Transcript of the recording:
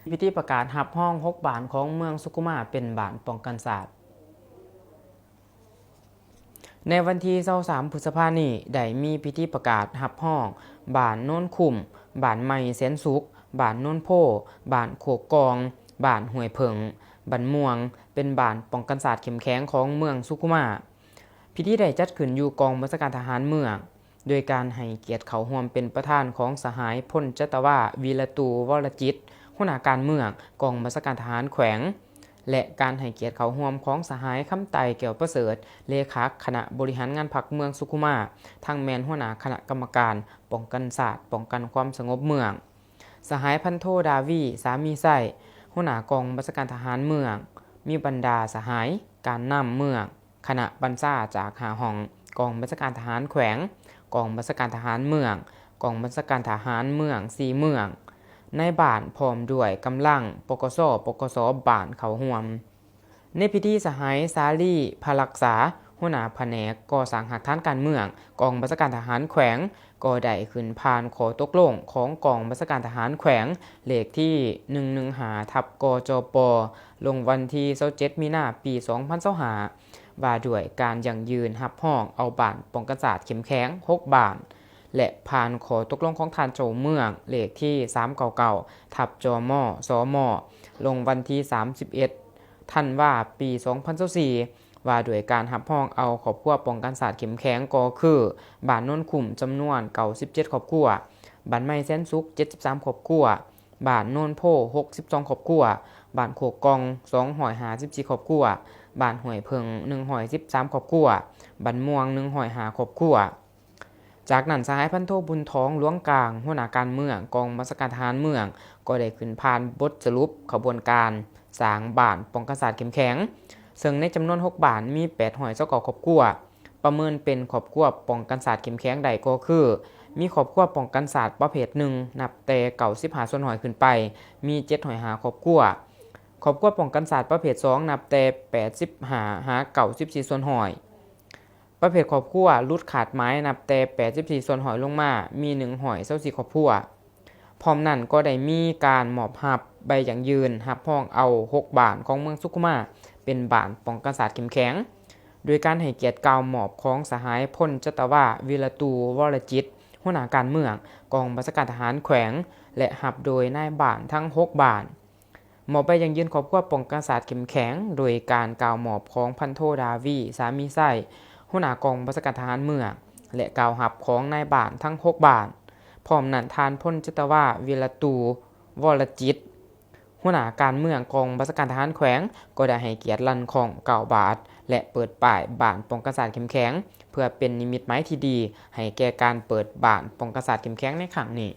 ພິທີປະກາດຮັບຮອງຫົກບ້ານຂອງເມືອງສຸຂຸມາເປັນບ້ານປ້ອງກັນຊາດ. ໃນວັນທີຊາວສາມ ພຶດສະພານີ້ ໄດ້ມີພິທີປະກາດຮັບຮອງບ້ານໂນນຄຸ້ມ, ບ້ານໃໝ່ແສນສຸກ, ບ້ານໂນນໂພ, ບ້ານໂຄກກ່ອງ, ບ້ານຫ້ວຍເຜິ້ງ, ບ້ານມ່ວງ ເປັນບ້ານປ້ອງກັນຊາດເຂັ້ມແຂງຂອງເມືອງສຸຂຸມາ. ພິທີໄດ້ຈັດຂຶ້ນຢູ່ກອງບັນຊາການທະຫານເມືອງ ໂດຍການໃຫ້ກຽດເຂົ້າຮ່ວມເປັນປະທານຂອງສະຫາຍ ພົນຈັດຕະວາ ວິລະຕູ ວໍລະຈິດ ຫົວໜ້າການເມືອງ ກອງບັນຊາການທະຫານແຂວງ ແລະ ການໃຫ້ກຽດເຂົ້າຮ່ວມຂອງສະຫາຍ ຄຳໄຕ ແກ້ວປະເສີດ ເລຂາຄະນະບໍລິຫານງານພັກເມືອງສຸຂຸມາ ທັງແມ່ນຫົວໜ້າຄະນະກຳມະການປ້ອງກັນຊາດ ປ້ອງກັນຄວາມສະຫງົບເມືອງ, ສະຫາຍ ພັນໂທ ດາວີ ສາມີໄຊ ຫົວໜ້າກອງບັນຊາການທະຫານເມືອງ, ມີບັນດາສະຫາຍ ການນຳເມືອງ, ຄະນະບັນຊາຈາກຫ້າຫ້ອງ, ກອງບັນຊາການທະຫານແຂວງ, ກອງບັນຊາການທະຫານເມືອງ, ກອງບັນຊາການທະຫານເມືອງສີ່ເມືອງ, ນາຍບ້ານ ພ້ອມດ້ວຍກຳລັງ ປກສ, ປກສ ບ້ານເຂົ້າຮ່ວມ. ໃນພິທີ ສະຫາຍ ສາລີ ພະລັກສາ ຫົວໜ້າພະແນກກໍ່ສ້າງຮາກຖານການເມືອງ ກອງບັນຊາການທະຫານແຂວງ ກໍໄດ້ຂຶ້ນຜ່ານຂໍ້ຕົກລົງຂອງກອງບັນຊາການທະຫານແຂວງ ເລກທີໜຶ່ງໜຶ່ງຫ້າ ທັບ ກຈປ ລົງວັນທີຊາວເຈັດ ມີນາ ປີສອງພັນຊາວຫ້າ ວ່າດ້ວຍການຢັ້ງຢືນຮັບຮອງເອົາບ້ານປ້ອງກັນຊາດເຂັ້ມແຂງຫົກບ້ານ ແລະ ຜ່ານຂໍ້ຕົກລົງຂອງທ່ານເຈົ້າເມືອງ ເລກທີສາມເກົ້າເກົ້າ ທັບ ຈມ ສມ ລົງວັນທີສາມສິບເອັດ ທັນວາ ປີສອງພັນຊາວສີ່ ວ່າດ້ວຍການຮັບຮອງເອົາຄອບຄົວປ້ອງກັນຊາດເຂັ້ມແຂງ ກໍຄື ບ້ານໂນນຄຸ້ມ ຈຳນວນເກົ້າສິບເຈັດຄອບຄົວ, ບ້ານໃໝ່ແສນສຸກ ເຈັດສິບສາມຄອບຄົວ, ບ້ານໂນນໂພ ຫົກສິບສອງຄອບຄົວ, ບ້ານໂຄກກ່ອງ ສອງຮ້ອຍຫ້າສິບສີ່ຄອບຄົວ, ບ້ານຫ້ວຍເຜິ້ງ ໜຶ່ງຮ້ອຍສິບສາມຄອບຄົວ, ບ້ານມ່ວງ ໜຶ່ງຮ້ອຍຫ້າຄອບຄົວ. ຈາກນັ້ນ ສະຫາຍ ພັນໂທ ບຸນທອງ ຫຼວງກາງ ຫົວໜ້າການເມືອງ ກອງບັນຊາການທະຫານເມືອງ ກໍໄດ້ຂຶ້ນຜ່ານບົດສະຫຼຸບຂະບວນການສ້າງບ້ານປ້ອງກັນຊາດເຂັ້ມແຂງ, ເຊິ່ງໃນຈຳນວນຫົກບ້ານ ມີແປດຮ້ອຍຊາວເກົ້າຄອບຄົວ, ປະເມີນເປັນຄອບຄົວປ້ອງກັນຊາດເຂັ້ມແຂງໄດ້ກໍຄື ມີຄອບຄົວປ້ອງກັນຊາດປະເພດໜຶ່ງ ນັບແຕ່ເກົ້າສິບຫ້າສ່ວນຮ້ອຍຂຶ້ນໄປ ມີເຈັດຮ້ອຍຫ້າຄອບຄົວ, ຄອບຄົວປ້ອງກັນຊາດປະເພດສອງ ນັບແຕ່ແປດສິບຫ້າຫາເກົ້າສິບສີ່ສ່ວນຮ້ອຍ. ປະເພດຄອບຄົວຫຼຸດຄາດໝາຍ ນັບແຕ່ແປດສິບສີ່ສ່ວນຮ້ອຍລົງມາ ມີໜຶ່ງຮ້ອຍຊາວສີ່ຄອບຄົວ. ພ້ອມນັ້ນກໍໄດ້ມີການມອບຮັບໃບຢັ້ງຢືນຮັບຮອງເອົາຫົກບ້ານຂອງເມືອງສຸຂຸມາ ເປັນບ້ານປ້ອງກັນຊາດເຂັ້ມແຂງ, ໂດຍການໃຫ້ກຽດກ່າວມອບຂອງສະຫາຍ ພົນຈັດຕະວາ ວິລະຕູ ວໍລະຈິດ ຫົວໜ້າການເມືອງ ກອງບັນຊາການທະຫານແຂວງ ແລະ ຮັບໂດຍນາຍບ້ານທັງຫົກບ້ານ. ມອບໃບຢັ້ງຢືນຄອບຄົວປ້ອງກັນຊາດເຂັ້ມແຂງ ໂດຍການກ່າວມອບຂອງພັນໂທ ດາວີ ສາມີໄຊ ຫົວໜ້າກອງບັນຊາການທະຫານເມືອງ ແລະ ກ່າວຮັບຂອງນາຍບ້ານທັງຫົກບ້ານ. ພ້ອມນັ້ນ ທ່ານ ພົນຈັດຕະວາ ວິລະຕູ ວໍລະຈິດ ຫົວໜ້າການເມືອງກອງບັນຊາການທະຫານແຂວງ ກໍໄດ້ໃຫ້ກຽດລັນຄ້ອງເກົ້າບາດ ແລະ ເປີດປ້າຍບ້ານປ້ອງກັນຊາດເຂັ້ມແຂງ ເພື່ອເປັນນິມິດໝາຍທີ່ດີໃຫ້ແກ່ການເປີດບ້ານປ້ອງກັນຊາດເຂັ້ມແຂງໃນຄັ້ງນີ້.